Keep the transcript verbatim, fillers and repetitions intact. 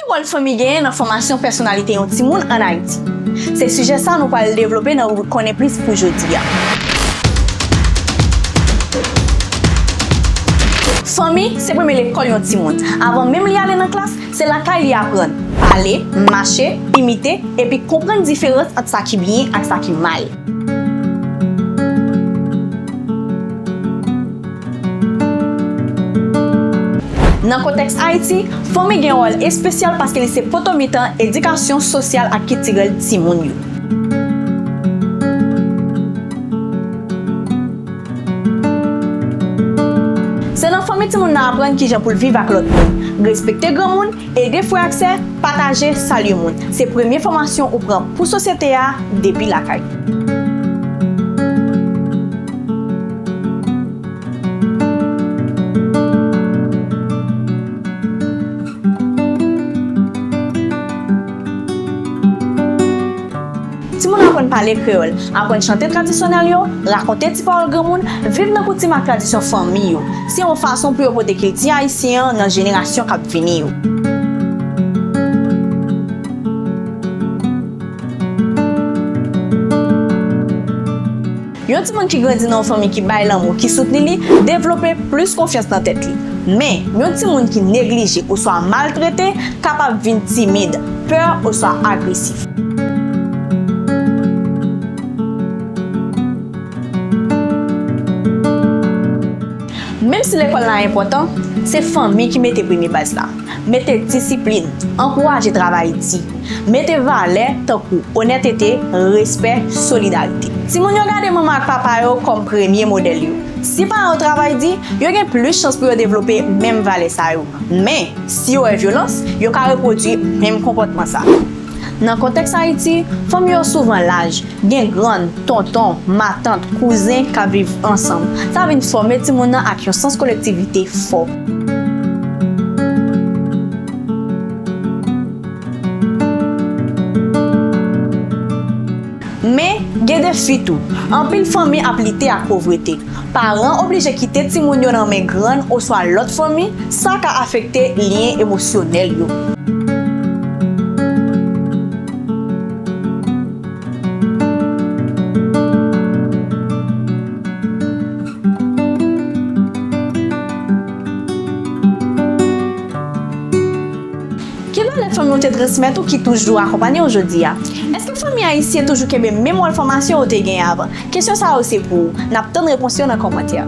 Wòl fanmi genyen nan fòmasyon pèsonalite yon timoun ann Ayiti? Se sijè sa nou pral devlope nan ribrik Konnen Plis pou jodi a. Fanmi se premye lekòl yon timoun. Avan menm li ale nan klas, se lakay li aprann pale, mache, imite, epi konprann diferans ant sa ki byen ak sa ki mal. Nan kontèks Ayiti, fanmi gen wòl espesyal paske li se poto mitan edikasyon sosyal ak kiltirèl timoun yo. Se nan fanmi timoun nan aprann kijan pou l viv ak lòt moun, respekte granmoun, ede frè ak sè, pataje, salye moun. Se premye fòmasyon ou pran pou sosyete a depi lakay. Timoun aprann pale kreyòl, aprann chante tradisyonèl yo, rakonte ti pawòl granmoun, viv nan koutim ak tradisyon fanmi yo. Se yon fason pou yo pote kilti ayisyen an nan jenerasyon k ap vini yo. Yon timoun ki grandi nan yon fanmi ki bay lanmou, ki soutni li, devlope plis konfyans nan tèt li. Men, yon timoun ki neglije oswa maltrete kapab vin timid, pè oswa agresif. Menm si lekòl la enpòtan, se fanmi ki mete premye baz la. Mete disiplin, ankouraje travay di, mete valè tankou onètete, respè, solidarite. Timoun yo gade manman ak papa yo kòm premye modèl yo. Si paran yo travay di, yo gen plis chans pou yo devlope menm valè sa yo. Men, si yo wè vyolans, yo ka repwodui menm konpòtman sa. Nan kontèks Ayiti, fanmi yo souvan laj, gen grann, tonton, matant, kouzen k ap viv ansanm. Sa vin fòme timoun nan ak yon sans kolektivite fò. Men, gen defi tou. Anpil fanmi ap lite ak povrete. Paran oblije kite timoun yo nan men grann oswa lòt fanmi, sa ka afekte lyen emosyonèl yo. Ki valè fanmi w te transmèt ou ki toujou akonpanye w jodi a? Èske fanmi ayisyen toujou kenbe menm wòl fòmasyon yo te genyen avan? Kesyon sa yo se pou ou. N ap tann repons yo nan kòmantè.